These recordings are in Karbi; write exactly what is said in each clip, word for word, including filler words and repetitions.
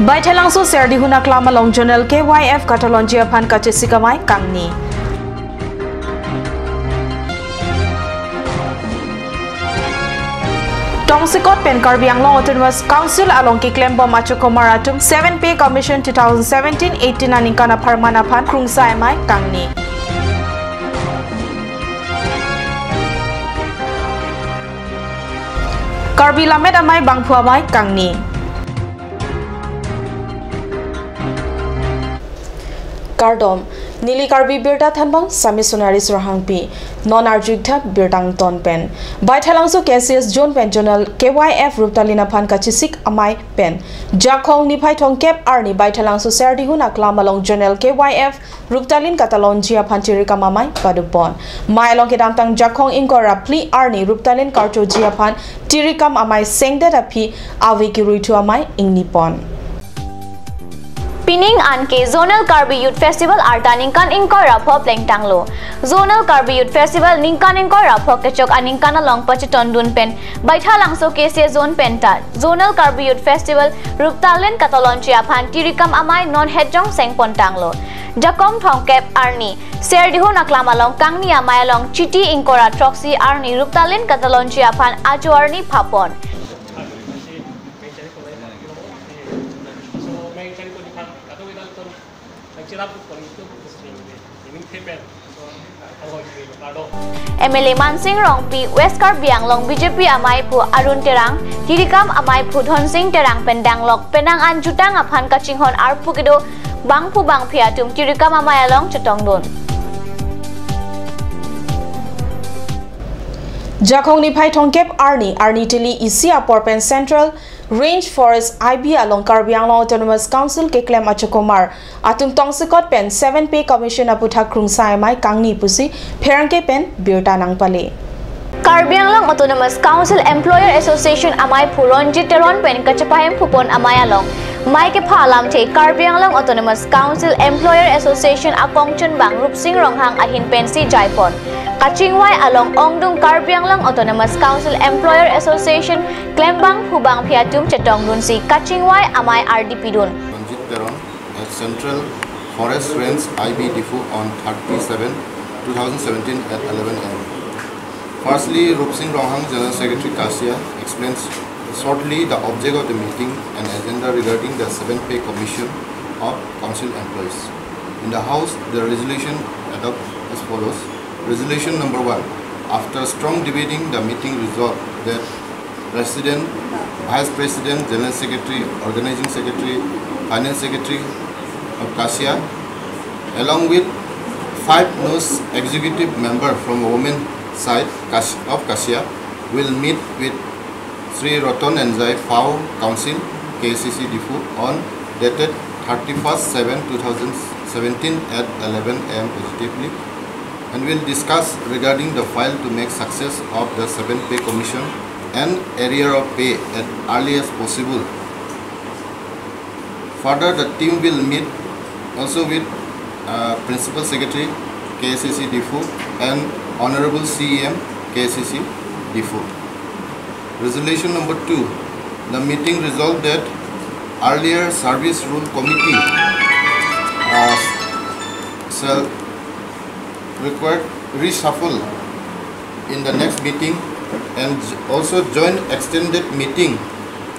Baithalangso Serdihun aklam along Zonal K Y F katalonji aphan kachesik amei kangni. Tongsekot pen Karbi Anglong Autonomous Council along keklembom achokomar atum Seven Pay Commission two thousand seventeen eighteen aningkan apharman aphan krungsai amei kangni. Karbi Lammet Amei bangphu amei kangni. Kardom, neli Karbi Birta Thanbang, Sami Sonari Surahangpi, non arju-ik tha birta angton pen. Baithalangso K C S Zone pen Zonal K Y F ruptalin aphan kachesik amei pen. Jakhong niphai thomkep arni Baithalangso Serdihun aklam along Zonal K Y F ruptalin katalonji aphan tirikam amei padupon. Mei along kedamtang Jakhong ingkoi ra phli arni ruptalin karchoji aphan tirikam amei sengdet aphi ave kiruithu amei ingnipon. Pining anke Zonal Karbi Youth Festival arta ningkan ingkoi ra pho plengtanglo. Zonal Karbi Youth Festival ningkan ingkoi ra pho kechok aningkan along pachetongdun pen Baithalangso K C S Zone pen ta Zonal Karbi Youth Festival ruptalin katalonji aphan tirikam amei non hetjong sengpontanglo. Jakhong thomkep arni Serdihun aklam along kangni amei along Chiti ingkoi ra throksi arni ruptalin katalonji aphan ajo arni phapon. M L A Mansing Rongpi, West Karbi Anglong B J P ameiphu Arun Terang, tirikam ameiphu Dhonsing Terang pen danglok penang an jutang aphan kachinghon arpu kedo bangphu bangphi atum tirikam amei along chetongdun. Jakhong niphai thomkep arni, arni tili isi apor pen Central Range Forest I B along Karbi Anglong Autonomous Council keklem achokomar atum tongsekot pen Seven Pay Commission aputhak krungsai amei kangni pusi pherangke pen birta nangpale. Karbi Anglong Autonomous Council Employer Association ameiphu Ronjit Teron pen kachepahemphupon amei along mei kepha alamthe Karbi Anglong Autonomous Council Employer Association akongchunbang Rupsing Ronghang ahin pensi jaipon. Kachingvai along ongdung Karbi Anglong Autonomous Council Employer Association klembangphu bangphi atum chetongdunsi kachingvai amei ardi pidun. Ranjit Teron at Central Forest Range I B Diphu on thirty-seven two thousand seventeen at eleven A M. Firstly, Rupsing Ronghang, General Secretary, Kasia, explains shortly the object of the meeting and agenda regarding the Seven Pay Commission of Council employees. In the House, the resolution adopted as follows. Resolution number one. After strong debating, the meeting resolved that President, Vice President, General Secretary, Organizing Secretary, Finance Secretary of Kasia, along with five nose executive member from women side Kas-, of Kasia, will meet with Shri Roton Enjai, Fao, Council, K A C C Diphu, on dated thirty-first seven two thousand seventeen at eleven A M positively, and will discuss regarding the file to make success of the Seven Pay Commission and arrear of pay at earliest possible. Further, the team will meet also with, uh, Principal Secretary, K A C C Diphu, and Honorable C E M, K A C C Diphu. Resolution number two, the meeting resolved that earlier Service Rule Committee, uh, shall required reshuffle in the next meeting, and also joint extended meeting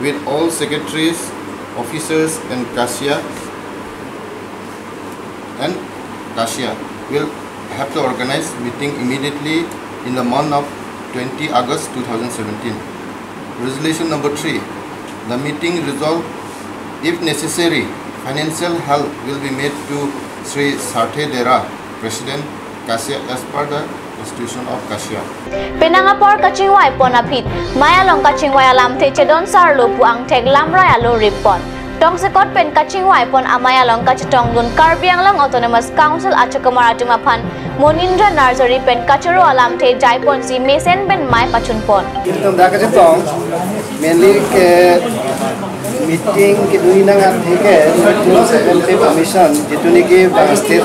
with all secretaries, officers and cashier, and cashier will have to organize meeting immediately in the month of twenty August two thousand seventeen. Resolution number three, the meeting resolved, if necessary, financial help will be made to Shri Sarthe Dera, President, Kasia, as per the Constitution of Kasia. Penang apor kachingvaipon aphi, mei along kachingvai alamthe chedon sarlo pu angthek lamrai alo rippon. Tongsekot pen kachingvaipon amei along kachetongdun Karbi Anglong Autonomous Council achokomar atum aphan Monindra Nursery pen kachoro alamthe jaiponsi mesen pen mei pachunpon. Itum dak kachetong, mainly ke meeting kedun nang athe ke, Seven Pay Commission, jitu niki ba state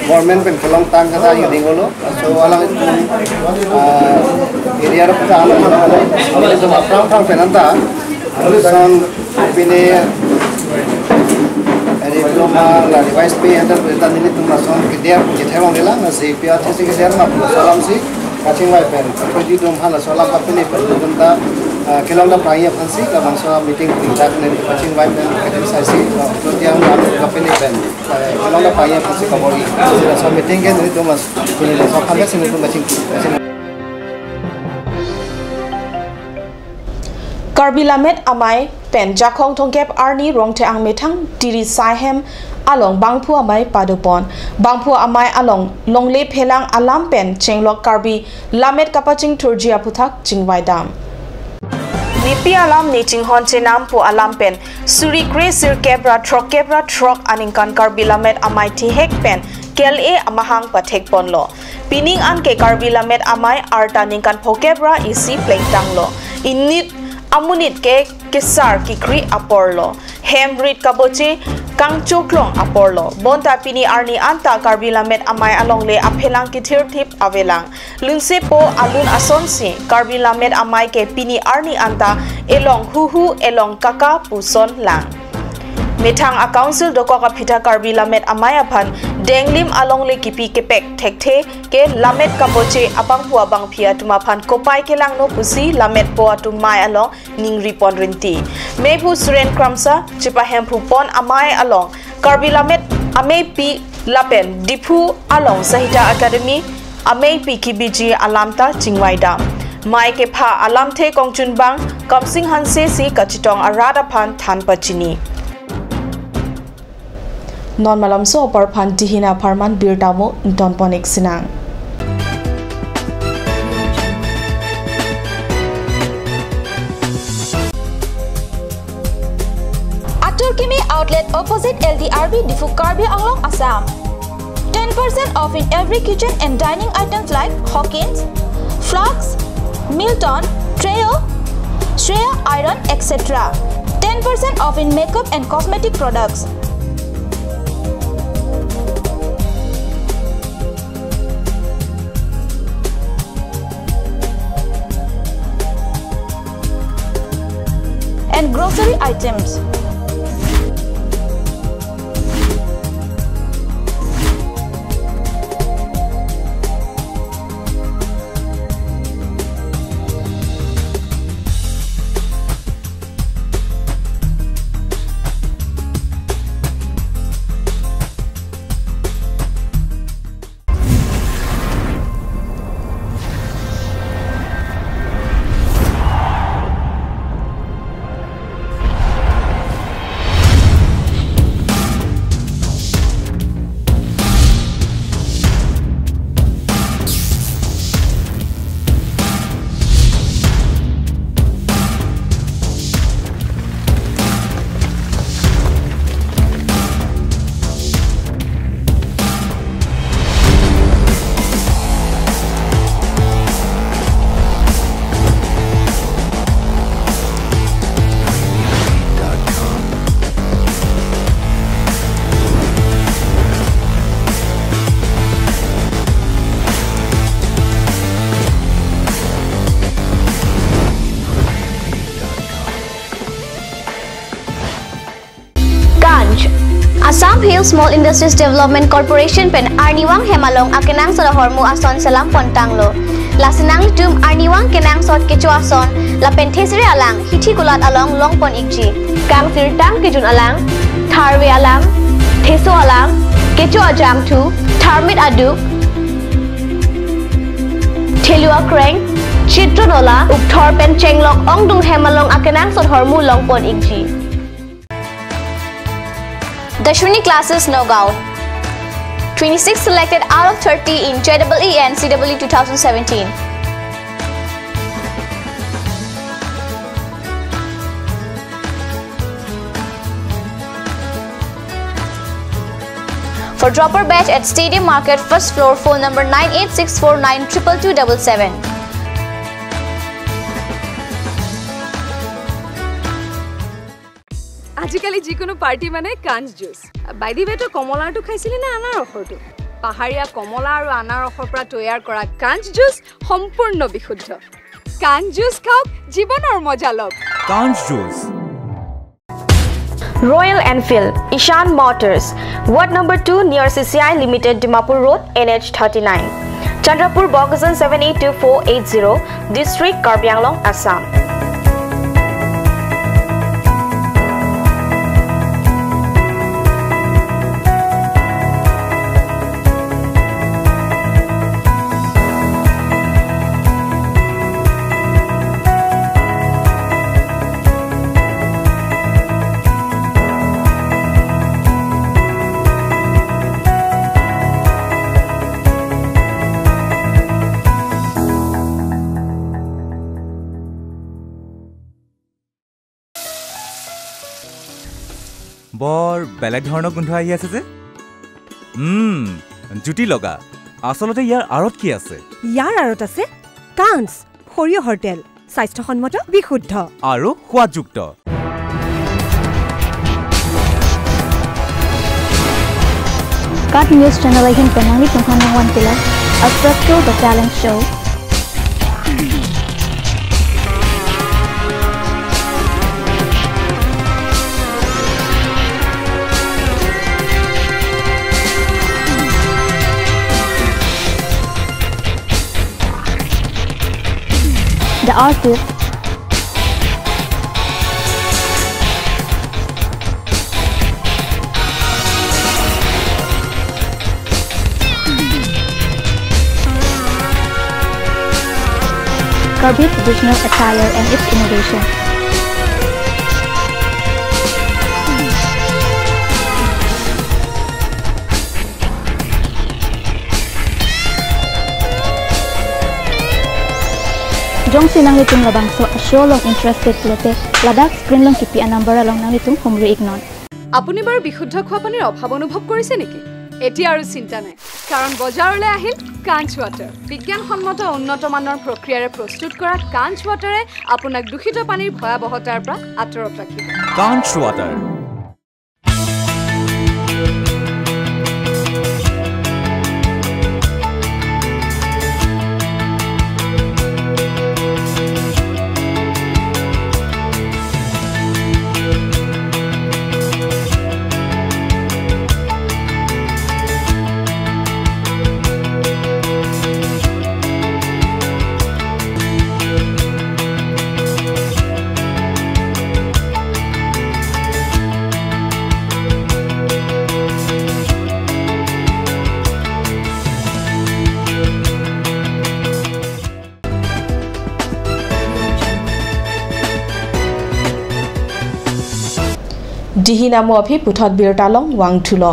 government pen kelongtang kata hiding olo. So alangtum, ah, area rok ta alam, alam itum aphrang phrang pen anta, son pine Hala revised pay handle pu ta nelitum lason kedir kethevang relang, lasi P R T C kedir ma pu laso alam si kachingvai pen, kachingvai dum hala laso alam kapini pen nelitum ta, ah, kelong dam pangji aphan si labangso meeting pi dak neli kachingvai pen kachingvai si, ah, tudiang dam kapini pen, ah, kelong dam pangji aphan si kabor-i. Laso meeting ke nelitum mas, pini laso aphan si nelitum kaching, kaching. Karbi Lammet Amei pen Jakhong thomkep arni Rongthek Angmethang Tiri Saihem along bangphu amei padopon. Bangphu amei along longle phelang alam pen chenglok Karbi Lammet kapachingthurji aphuthak chingvaidam. Nepi alam ne chinghon chenam pu alam pen suri kre sirkep ra throkkep ra throk aningkan Karbi Lammet Amei thihek pen kel-e amahang pathekponlo. Pining an ke Karbi Lammet Amei arta ningkan phokep ra isi plengtanglo. Inut amonit ke kesar kekri aporlo. Hem rit kaboche kangchoklong aporlo. Bonta pini arni anta Karbi Lammet Amei alongle aphelang kethirthip avelang. Lunsepo alun asonsi Karbi Lammet Amei ke pini arni anta elong huhu elong kaka puson lang. Methang a council dokok aphita Karbi Lammet Amei aphan denglim alongle kipi kepek thekthe ke lammet kaboche abangphu abangphi atum aphan kopai kelangno pusi lammetpo atum mei along ningripon rinti. Mephu Suren Kramsa chepahemphupon amei along Karbi Lammet Ameipi lapen Diphu along Sahitya Akademi ameipi kibiji alam ta chingvaidam. Mei kepha alamthe kongchunbang Kamsing Hanse si kachetong arat aphan than pachini. Non malomso apor aphan dihina apharman birta mo inton pon-ik sinang. Atur Kimi Outlet, opposite L D R B, Diphu, Karbi Anglong, Assam. Ten percent off in every kitchen and dining items like Hawkins, flasks, Milton, Treo, Shreya iron, et cetera. Ten percent off in makeup and cosmetic products. And grocery items. Kanj. Assam Hill Small Industries Development Corporation pen arnivang hem along akenangsot ahormu ason selam pontanglo. Lasi nanglitum arnivang kenangsot kecho ason lapen thesere alang hithi kulat along longpon-ikji. Kangsirtang kejun alang, tharve alang, theso alang, kecho ajangthu, tharmit aduk, thelu akreng, chitron ola, ukthor pen chenglok ongdung hem along akenangsot ahormu longpon-ikji. Dashwini Classes, Nagaon. Twenty-six selected out of thirty in J E E and C E E two thousand seventeen. For dropper batch at Stadium Market, first floor, phone number nine eight six four nine triple two double seven. আজিকালি যিকোনো পাৰ্টি মানে কাঞ্জ juice. By the way, তই কমলাৰটো খাইছিলি নে আনাৰসৰটো? পাহাৰীয়া কমলা আৰু আনাৰসৰ পৰা তৈয়াৰ কৰা কাঞ্জ জুচ সম্পূৰ্ণ বিশুদ্ধ। কাঞ্জ জুচ খাওক, জীৱনৰ মজা লওক। Kanj Juice. Royal Enfield, Ishan Motors, Ward number two near C C I Limited, Dimapur Road, N H thirty-nine, Chandrapur, Bokajan seven eight two four eight zero, District, Karbi Anglong, Assam. বৰ বেলেগ ধৰণৰ গোন্ধ আহি আছে যে। উম, জুতি লগা। আচলতে ইয়াৰ আঁৰত কি আছে? ইয়াৰ আঁৰত আছে কাঞ্চ সৰিয়হৰ তেল, স্বাস্থ্যসন্মত, বিশুদ্ধ আৰু সোৱাদযুক্ত। KAT News Channel ahin pen nanglitum aphan nangvan pilang Astro Show, The Talent Show. The Artist. Karbi traditional attire and its innovation. Jongsi nanglitum labangso a-show along interested pulote, ladak screen along kipi a-number along nanglitum humri iknon. আপুনি বাৰু বিশুদ্ধ খোৱা পানীৰ অভাৱ অনুভৱ কৰিছে নেকি? এতিয়া আৰু চিন্তা নাই, কাৰণ বজাৰলৈ আহিল কাঞ্চ ৱাটাৰ। বিজ্ঞানসন্মত উন্নত মানৰ প্ৰক্ৰিয়াৰে প্ৰস্তুত কৰা কাঞ্চ ৱাটাৰে আপোনাক দূষিত পানীৰ ভয়াৱহতাৰ পৰা আঁতৰত ৰাখিব। কাঞ্চ water. Dihina mo aphi puthot birta along vangthulo.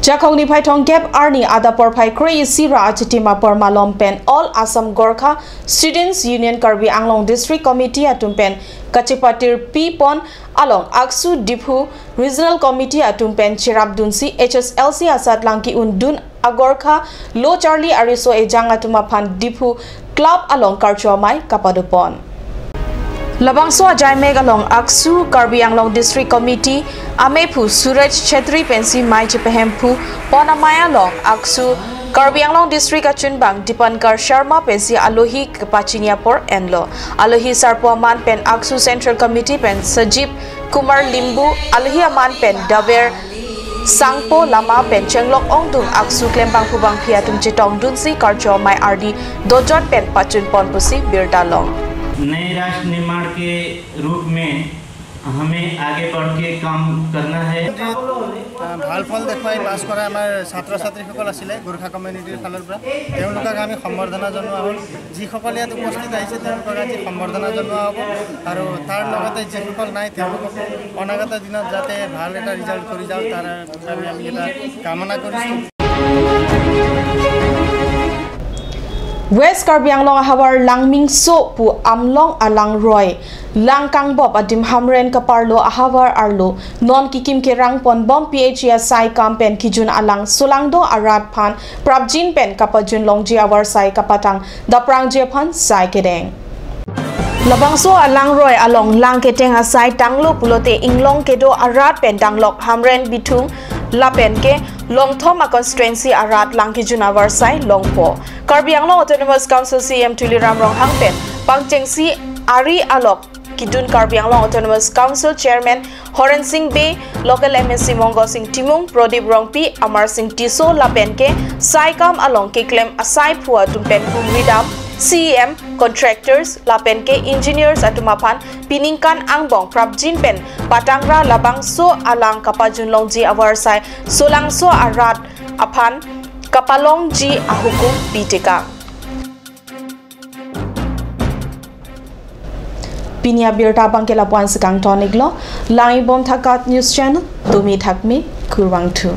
Jakhong niphai thomkep arni adap porphai kre-isi ra achitim apor malom pen All Assam Gorkha Students Union Karbi Anglong District Committee atum pen kachepatir pipon along AACSU Diphu Regional Committee atum pen cherapdunsi H S L C asat lang ki-undun a-Gorkha lo charli ariso ejang atum aphan Diphu Club along karcho amei kapadopon. Labangso ajaimek along AACSU Karbi Anglong District Committee amephu Suraj Chhetri pensi mei chepehemphu pon amei along AACSU Karbi Anglong District achunbang Dipankar Sharma pensi alohi kepachini apor enlo. Alohi sarpo aman pen AACSU Central Committee pen Sajib Kumar Limbu, alohi aman pen Daver Sangpo Lama pen chenglok ongdung AACSU klembangphu bangphi atum chetongdunsi karcho amei ardi dojot pen pachunpon pusi birta long. नए राष्ट्र निर्माण के रूप में हमें आगे बढ़ के काम करना है। আহ, ভাল ফল দেখুৱাই পাছ কৰা আমাৰ ছাত্ৰ ছাত্ৰীসকল আছিলে গোৰ্খা কমিউনিটিৰ ফালৰ পৰা, তেওঁলোকক আমি সম্বৰ্ধনা জনোৱা হ'ল। যিসকল ইয়াত উপস্থিত আহিছে তেওঁলোকক আজি সম্বৰ্ধনা জনোৱা হ'ব আৰু তাৰ লগতে যিসকল নাই তেওঁলোকক অনাগত দিনত যাতে ভাল এটা ৰিজাল্ট কৰি যাওক তাৰ কাৰণে আমি এটা কামনা কৰিছোঁ। West Karbi Anglong ahavar Langmingso pu Amlong alangroi Langkangbop adim Hamren kaparlo ahavar arlo non kikim kerang ponbom P H E asai kam pen kijun alang solangdo arat aphan prapjin pen kapajun longji avarsai kapatang daprangji aphan sai kedeng. Labangso alangroi along lang keteng asai tanglo pulote inglong kedo arat pen danglok Hamren Bithung lapen ke Longthom a constituency arat lang kijun avarsai longpo. Karbi Anglong Autonomous Council C E M Tuliram Ronghang pen pangchengsi ari alok Kidun Karbi Anglong Autonomous Council Chairman Horen Sing Bey, Local M A C Mongo Sing Timung, Prodip Rongpi, Amar Sing Tisso lapen ke saikam along keklem asai phu atum pen humridam, C E M, contractors lapen ke engineers atum aphan piningkan angbong prapjin pen patangra labangso alang kapajun longji avarsai solangso arat aphan kapalongji ahukum pitekang. Pini abirta abangke lapu-an si kangton-iklo, lang-ibom thakat news channel, tumi thakmi, kurvangthu.